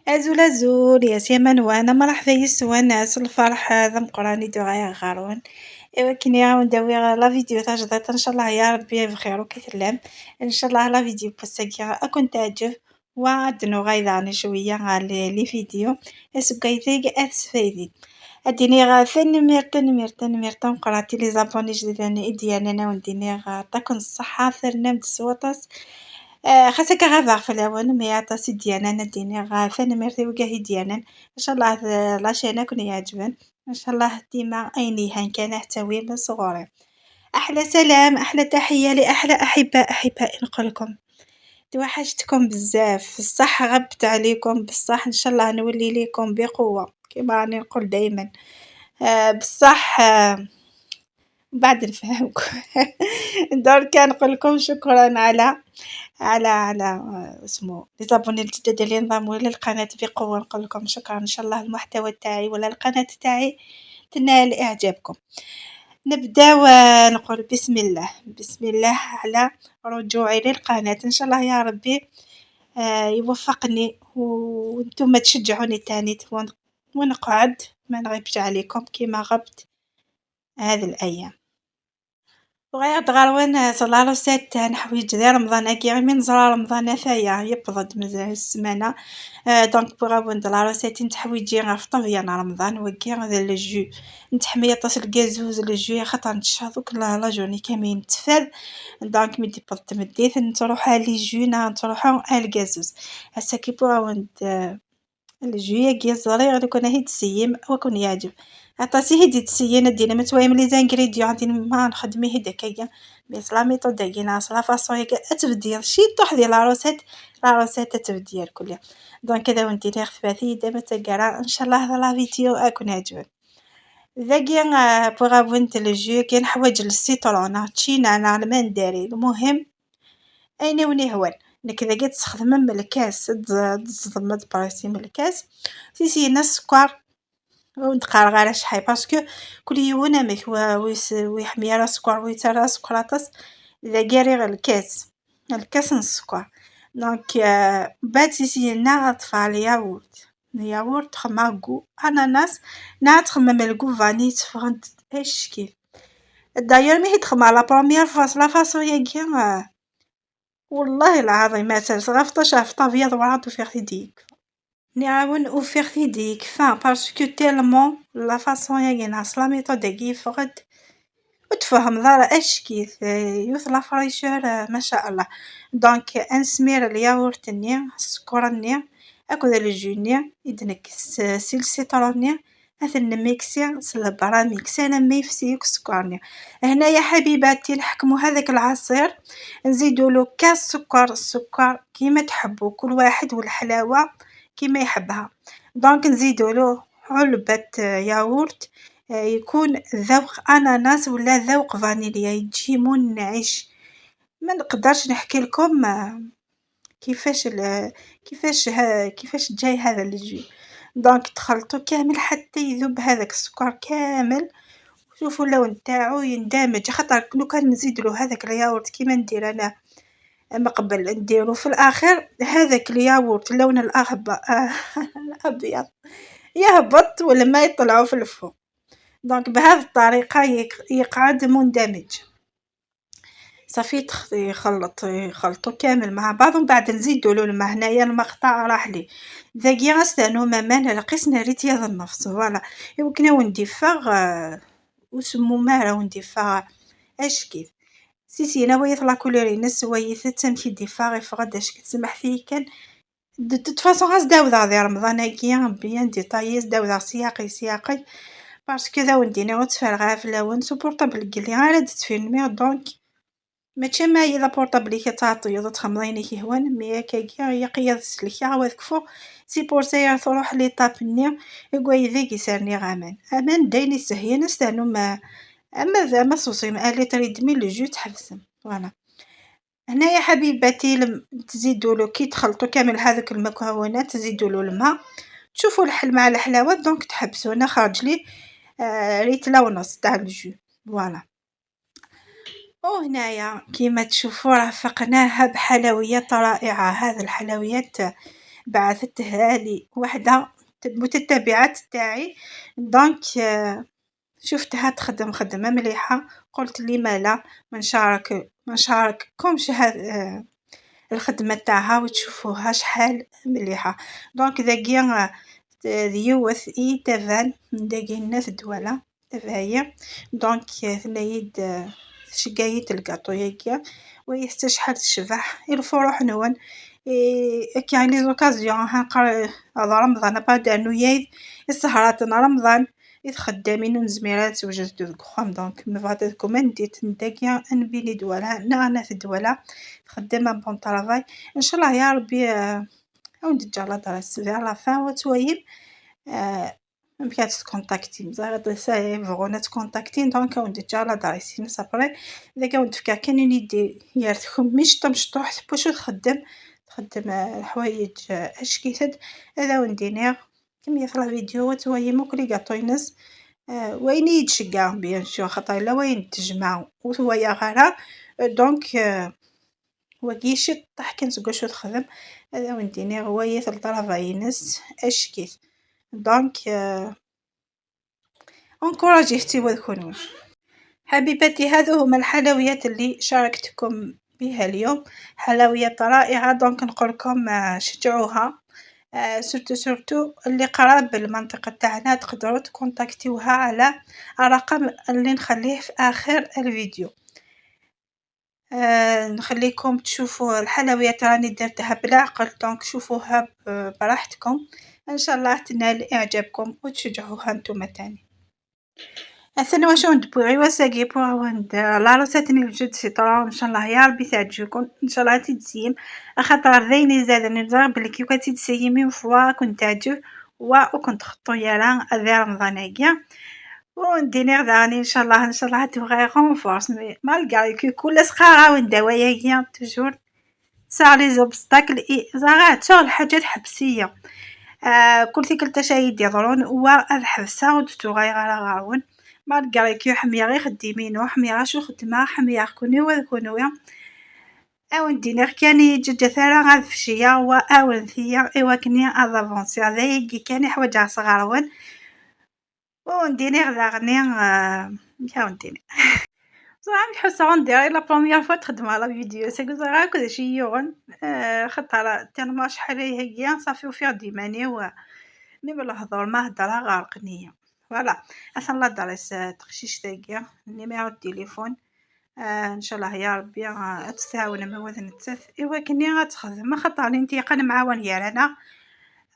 أزول أزول يا سيما وانا مرحبا يسوان س الفرح ذا مقراني دعاء غارون. إوا كني غاون داوي la vidéo تاجدات، ان شاء الله يا ربي بخير وكثلام. ان شاء الله la vidéo بوساكيا اكون تعجب وعدنو غايداني شوية على les vidéos اسكايثيك اسفايدي. اديني غا تنمير تنمير تنمير تنقراتي les abonnés جديداني ديالنا انا ونديني غا تاكون الصحة فرنام السواطاس. خاصك غابا في الأول mais عطاسي ديالنا نديني غا تنمير وكاهي ديالنا. ان شاء الله la chaîne كون يعجبن ان شاء الله ديما ايني هان كان حتى من صغري. احلى سلام، احلى تحية لاحلى احباء احبائي. نقول لكم توحشتكم بزاف، الصح غبت عليكم بصح ان شاء الله نولي ليكم بقوة كيما راني نقول دايما. بصح بعد نفهمكم. دركا نقول لكم شكرا على اسمو les abonnés الجدد اللي انضموا للقناة بقوة. نقول لكم شكرا، ان شاء الله المحتوى تاعي ولا القناة تاعي تنال اعجابكم. نبداو نقول بسم الله، بسم الله على رجوعي للقناة. ان شاء الله يا ربي يوفقني وانتم تشجعوني تاني ونقعد ما نغيبش عليكم كيما غبت هذه الايام. وغير غروان la recette نحويج ذي رمضان كي من زرا رمضان ثايا يبضد مازال السمانة. donc بغاو la recette نتحويجي غف طبيان رمضان وكي غذا le jus نتحمي طاس الكازوز le jus خاطر نتشاطوك la journée كامل نتفاد. donc ملي تبض تمديت نتروح les jus نتروحو الكازوز هسا كي بغاو le jus كي صغير لو كان هي تسيم وكون يعجب عطاسي هيدي تسيين دينا متوايم les ingrédients عندي ما نخدمي هيدا كايا mais la méthode كينا la façon هيك تبديل شي طوح ديال la recette، la recette تبديل كلها. donc هذا وندير خفافي دابا تقرا ان شاء الله la vidéo اكون عجبك. ذاكي بغا le jus كاين حوايج ال citron تشينا انا المندري. المهم اين وني هوان نك ذاكي تستخدم من الكاس تزضم تبريسي من الكاس سيسينا السكر ونتقار غير شحال parce que كل يوم مك ويحمي راه السكر ويترى سكراطس ذاكي غير الكاس الكاس السكر. donc بعد سيسينا اطفال yaourt yaourt تخمم goût ananas نا تخمم ال goût vanille تفغنت اش كيف. d'ailleurs مي تخمم la première fois la façon ياكي والله العظيم ما تنس غف طابيض وراه وفيغ ديك نعاون وفيغ ديك فا parce que tellement la façon ياكي ناس la méthode كي فغد وتفهم ضار اش كيف يوث la fraîcheur ما شاء الله. donc انسمير الياغورت ني السكر ني اكو le jus ني يدنك سيل citron ني هذا نميكسي س ال bras mixeur انا ميفسي السكر ني. هنايا حبيباتي نحكمو هذاك العصير نزيدو له كاس سكر، السكر كيما تحبوا كل واحد والحلاوه كيما يحبها. donc نزيدو له علبة ياغورت يكون ذوق اناناس ولا ذوق فانيليا يجي منعش. ما نقدرش نحكي لكم كيفاش كيفاش كيفاش جاي هذا le jus. donc تخلطو كامل حتى يذوب هذاك السكر كامل. شوفوا اللون تاعو يندمج خاطر لو كان نزيدلو هذاك الياغورت كيما ندير انا من قبل نديرو في الاخر هذاك الياغورت اللون الابيض يهبط ولا ما يطلعوا في الفوق. donc بهذه الطريقة يقعد مندمج صافي. يخلط يخلطو كامل مع بعض ومن بعد نزيدو له الماء. هنايا المقطع راح لي ذاكي غاستانو مامان لقيسنا ريت يا النفس voilà. يمكن وندي فاغ وسمو مارا وندي فاغ اش كيف سيسينا ويث la couleur نس ويث تمشي دي فاغ يفغد اش تسمح فيه كان de toute façon غاس داوذا ذي رمضان كي bien détaillé داوذا سياقي سياقي parce que ذا وندينا وتفرغ في اللون ce portable قلي غير تفيلمي. donc ماشي ما هي portable كي تعطي تخمضيني كي هوان mais كاكي هي قياد سلكي عاود كفو c'est pour ça تروح l'étape ني يقوي ذيك يسرني غامان امان دايني سهيان استانو ما اما ما صوصي ما litre et demi le jus تحبسم voilà. هنايا حبيباتي تزيدوا له كي تخلطوا كامل هذوك المكونات تزيدوا له الماء تشوفوا الحل مع الحلاوة. donc تحبسوا انا خرج لي ريتلا ونص تاع ال jus voilà. وهنايا كيما تشوفوا رافقناها بحلويات رائعة. هذه الحلويات بعثتها لي وحده متتبعات تاعي، donc شفتها تخدم خدمه مليحه، قلت لما لا ما نشارككمش هاد الخدمه تاعها وتشوفوها شحال مليحه. donc ذاكي ديوث اي تافان داكي الناس دوالا تافهايا. donc ثنايد شقايت الكاطو ياكي ويحتى شحال تشبح الفروح نون كاين les occasions هاقا رمضان بعد نوياي السهرات رمضان خدامين ونزميرات وجدتو ديك donc ما بغات كومانديت نداكيا نبيني دوالا نا في دوالا خدامة bon travail. ان شاء الله يا ربي عاود l'adresse vers la fin وتويم ممكن تكونتاكتي زعما يبغونا تكونتاكتي، donc عاود l'adresse نس après اذا كان تفكر كاين une idée يارتكم مش تمشطوح باش تخدم الحوايج اش كيسد هذا وندينير كمية في la vidéo تويم كل كاطوينس وين يتشقى bien sûr خاطر الا وين تجمع وهو غارة. donc وكي شي طاح كان شو تخدم هذا ونديني هو يثل travail نس اش كيف. donc encouragez تي وذكونوا حبيباتي. هذو هما الحلويات اللي شاركتكم بها اليوم، حلويات رائعة. donc نقولكم شجعوها، surtout surtout اللي قراب المنطقة تاعنا تقدروا تكونتاكتيوها على الرقم اللي نخليه في آخر الفيديو. نخليكم تشوفوا الحلويات راني درتها بالعقل، donc شوفوها براحتكم، ان شاء الله تنال اعجابكم وتشجعوها نتوما تاني. أثنى واش ندبوغي واساكي بوغ la recette ني jus de citron، ان شاء الله يا ربي تعجبكم، ان شاء الله تتسيم خاطر ذيني زاد نزرب بلي كي كنتي تسيمي فوا كنت تعجب وكنت خطو يالا ذي رمضان هكا ونديني غداني ان شاء الله ان شاء الله تبغي renforce malgré que كل سقارة وندوايا toujours ça les obstacles زعما تشغل الحاجات حبسية كل تيكلتا شاي يضرون و الحبسة ودتو غير غاون malgré que حميا غير خديمينو حميا غير شو خدمة حميا كوني وكونويا اون دينير كاني جد ثارا غاد فشيا و اون ثيا ايوا كني avancer هذا يجي كاني حوايج صغارون ونديني غداغني كاونديني صراحة نحس ندير la première fois تخدم على فيديو ساكو زعما كل شي يغن خاطر tellement شحال هي صافي وفيها ديماني و même الهضور ما هضرها غارقني. voilà اصلا l'adresse تقشيش تاكيا numéro التليفون ان شاء الله يا ربي تستعاون ما وذن نتسف ايوا كني غتخدم خاطر انتي معاون يارانا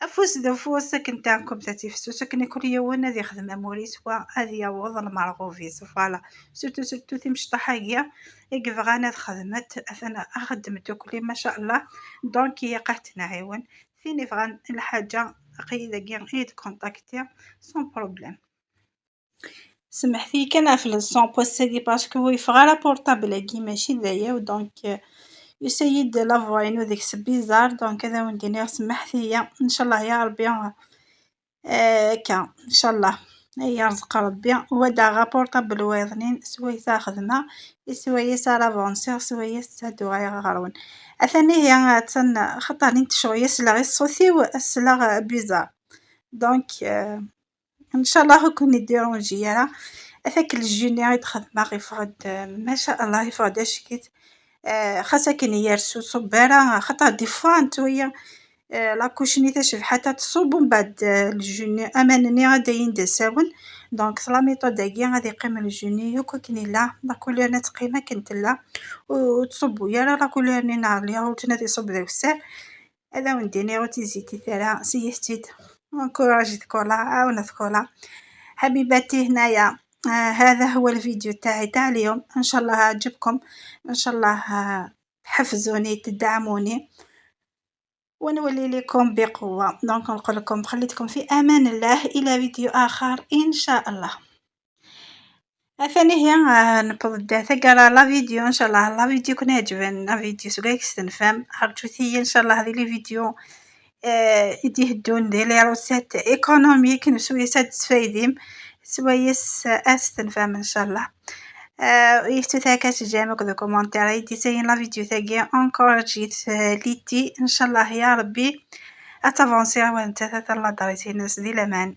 افوس ذو فوس كنتاعكم تاتيفسو سكن كل يوم هذي خدمة موريس و هذي يوض المرغوفيس. voilà surtout surtout تيمشطحايا يكفغانا خدمت انا خدمت كل ما شاء الله. donc هي قحت نعاون فيني فغان الحاجة قيدة كي تكونتاكتي sans problème. سمحتي كان في ال son بوسيدي parce que يفغا portable كي ماشي دايا donc يسيد la voix ينو ديك bizarre. donc هذا ونديني سمحتي ان شاء الله يا ربي كا ان شاء الله يرزق ربي ودا portable ويضنين سويسا خدمة سويسا l'avancer سويسا دعاء غارون اثاني هي تن خاطر نتشوي سلا الصوتي سلا bizarre. donc ان شاء الله كون ديرونجي هذاك ال jus ني يتخدم يفرد ما شاء الله يفرد اشكيت خاصة كي يرسو صبارة خاطر des fois نتويا la couche ني تشبح تصوب ومن بعد ال jus ني امانني غادا يندساون. donc la méthode هاكي غادي يقيم ال jus ني يوكا كني لا la couleur نات قيمة كنت لا وتصبو يا la couleur ني نهار اللي تنادي يصب ذاك الساعة هذا ونديني وتيزيتي ثرا سيستيت encouragez كولا عاونت كولا حبيباتي. هنايا هذا هو الفيديو تاعي تاع اليوم، ان شاء الله عجبكم، ان شاء الله تحفزوني تدعموني ونولي لكم بقوة. donc نقول لكم خليتكم في امان الله الى فيديو اخر ان شاء الله. ثاني هي نبض ثقرا la vidéo ان شاء الله la vidéo كون عجبن la vidéo سوغيك استنفهم خرجوتي ان شاء الله هذه les vidéos يديهدون دي les recettes économiques نسويسات تسفايديم سويس استنفهم ان شاء الله. يفتو ثاكا j'aime de commentaire يدي ساين la vidéo تاعي encouragez ليتي ان شاء الله يا ربي. اتافونسي وانت l'adresse ينس دي لامان.